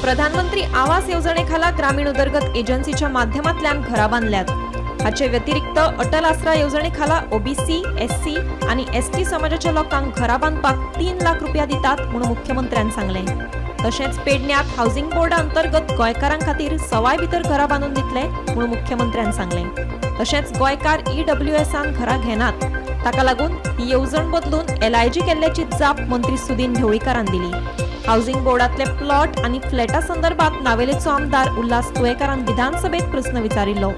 प्रधानमंत्री आवास येवजणे खाला ग्रामीण उदरगत एजन्सीच्या माध्यमांतल्यान घरां बांदल्यात. हाचे व्यतिरिक्त अटल आसरा येवजणे खाला ओबीसी, एससी आनी एसटी समाजाच्या लोकांक घरां बांदपाक 3 लाख रुपया दितात म्हूण मुख्यमंत्र्यान सांगलें. तशेंच पेडण्यात हावसिंग बोर्डा अंतर्गत गोंयकारां खातीर सवाय भितर घरां बांदून दितले म्हूण मुख्यमंत्र्यान सांगलें. तशेंच गोंयकार ईडब्ल्यूएसान घरां घेनात, ताका लागून ही येवजण बदलून एलआयजी केल्ल्याची जाप मंत्री सुदिन ढवळीकारान दिली. हावसिंग बोर्डांतले प्लॉट आनी फ्लॅटा संदर्भात नावेलेचो आमदार उल्हास तुयेकारान विधानसभेत प्रस्न विचारिल्लो.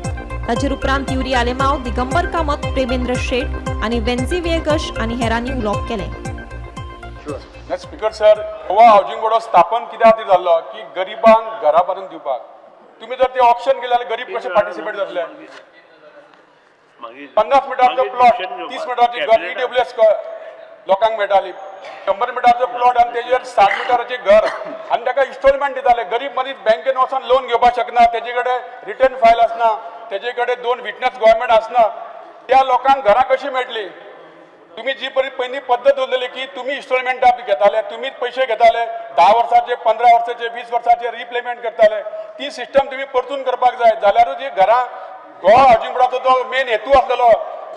ताचेर उपरांत युरी आलेमाव, दिगंबर कामत, प्रेमेंद्र शेट आनी वेन्झी व्हिएगश आनी हेरांनी उलोवप केलें. Speaker sir, Goa housing board स्थापन कित्या खातीर जाल्लो की गरिबांक घरां बांदून दिवपाक. तुमी जर ते ऑप्शन केले जाल्यार गरीब कशे पार्टिसिपेट जातले? 50 मिटराचो प्लॉट, 30 मिटराची घर ईडब्ल्यूएस लोकांक मेळटाली. 100 मिटराचो प्लॉट आनी तेजेर 60 मिटराचें घर आनी ताका इन्स्टॉलमेंट दिताले. गरीब मनीस बँकेन वचोन लोन घेवपाक शकना, तेजे कडेन रिटर्न फायल आसना, तेजे कडेन 2 विटनस गव्हर्मेंट आसना. त्या लोकांक घरां कशीं मेळटली? तुम्ही जी पयलीं पद्दत दवरलेली की तुमी इन्स्टॉलमेंटां घेताले, तुमीच पयशे घेताले, 10 वर्साचे, 15 वर्साचे, 20 वर्साचे रिप्लेमेंट करताले, ती सिस्टम तुमी परतून करपाक जाय. जाल्यारूच ही घरां गोवा हावसिंग बोर्डाचो जो मेन हेतू आसलेलो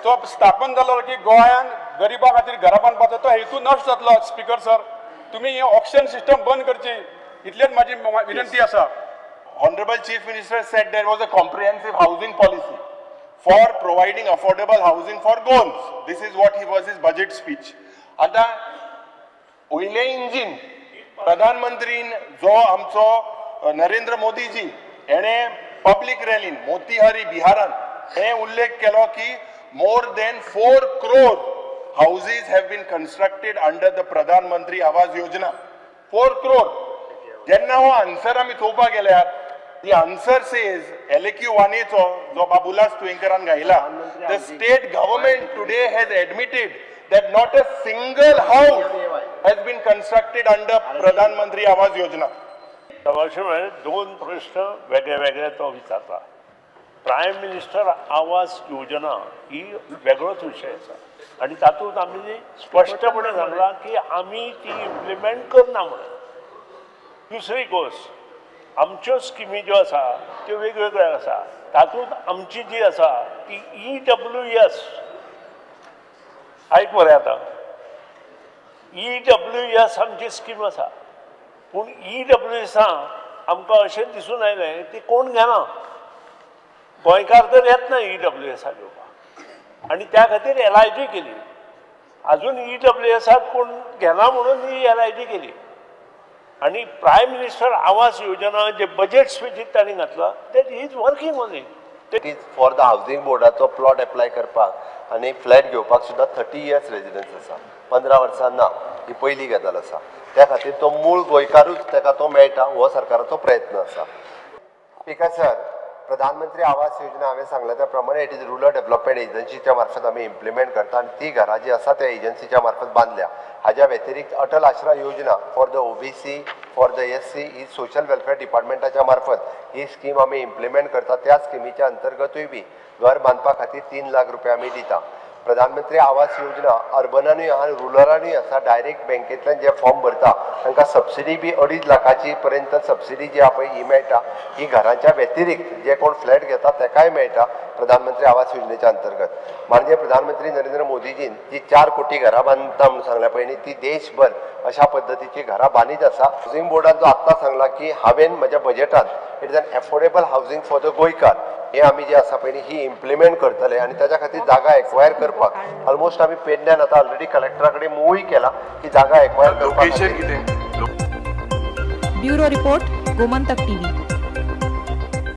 तो स्थापन जालो की गोंयान गरिबां खातीर घरां बांदपाचो तो हेतू नश्ट जातलो. स्पीकर सर, तुमी ही ऑक्शन सिस्टम बंद करची, इतलेच म्हाजी विनंती आसा. Honorable Chief Minister said there was a comprehensive housing policy for providing affordable housing for Goans. This is what he was his budget speech. आता वयलें इंजीन प्रधानमंत्रीन जो आमचो नरेंद्र मोदीजी हेणे पब्लीक रॅलीन मोतीहारी बिहारान हे उल्लेख केलो की more than 4 crore houses have been constructed under the Pradhan Mantri Awas Yojana. 4 crore. जेन्ना हो आन्सर आमी चोवपाक गेल्यार the answer says LAQ 1A जो बाब उल्हास तुयेंकरान घायला, the state government today has admitted that not a single house has been constructed under Pradhan Mantri Awas Yojana. तमाशे म्हळ्यार 2 प्रश्न वेगळे वेगळे तो विचारता. प्रायम मिनिस्टर आवास योजना ही वेगळोच विशय आसा आनी तातूंत आमी स्पश्टपणे सांगलां की आमी ती इम्प्लिमेंट करना म्हणून. दुसरी गोश्ट, आमच्यो स्किमी ज्यो आसा त्यो वेगवेगळ्यो आसा. तातूंत आमची जी आसा ती ईडब्ल्यूएस, आयक मरे आतां, ईडब्ल्यूएस आमची स्कीम आसा. पूण ईडब्ल्यूएसान आमकां अशें दिसून आयलें ती कोण घेना, गोंयकार तर येतना ईडब्ल्यूएसाक घेवपाक, आनी त्या खातीर एलआयजी केली. अजून ईडब्ल्यूएसाक कोण घेना म्हणून ही एलआयजी केली. आनी प्रायम मिनिस्टर आवास योजना जे बजेट स्पिचीत तांणी घातला that is working on it. It is for the housing बोर्डाचो प्लॉट एप्लाय करपाक आनी फ्लॅट घेवपाक सुद्दां 30 इयर्स रेजिडन्स आसा, 15 वर्सां ना, ही पयली गजाल आसा. त्या खातीर तो मूळ गोंयकारूच ताका तो मेळटा हो सरकाराचो प्रयत्न आसा. स्पीकर सर, प्रधानमंत्री आवास योजना हांवें सांगला त्या प्रमाणे it is rural development एजन्सीच्या मार्फत आमी इम्प्लिमेंट करता आनी ती घरां जी आसा त्या एजन्सीच्या मार्फत बांदल्या. हाज्या व्यतिरिक्त Atal Aashra Yojana for the OBC, for the SC he social welfare डिपार्टमेंटाच्या मार्फत ही स्कीम आमी इम्प्लिमेंट करता. त्या स्किमीच्या अंतर्गतूय बी घर बांदपा खातीर 3 लाख रुपया आमी दिता. प्रधानमंत्री आवास योजना अर्बनानूय आहा, रुरलानूय आसा. डायरेक्ट बँकेंतल्यान जे फॉर्म भरता तांकां सबसिडी बी 2.5 लाखाची पर्यंत सबसिडी जी आहा पळय ही मेळटा. ही घरांच्या व्यतिरिक्त जे कोण फ्लॅट घेता ताकाय मेळटा प्रधानमंत्री आवास योजनेच्या अंतर्गत. माननीय प्रधानमंत्री नरेंद्र मोदीजीन जी 4 कोटी घरां बांदता म्हणून सांगल्या पळय न्ही, ती देशभर अशा पद्दतीची घरां बांदीत आसा. हावसिंग बोर्डान जो आत्तां सांगला की हांवें म्हज्या बजेटान it is an affordable housing for the गोंयकार हे आमी जे आसा पळय न्ही ही इम्प्लिमेंट करतले आनी ताच्या खातीर जागा एक्वायर करपाक ऑलमोस्ट आमी पेडण्यान आतां ऑलरेडी कलेक्टरा कडेन मुवूय केला की जागा एक्वायर करपाक. Bureau report, Gomantak TV.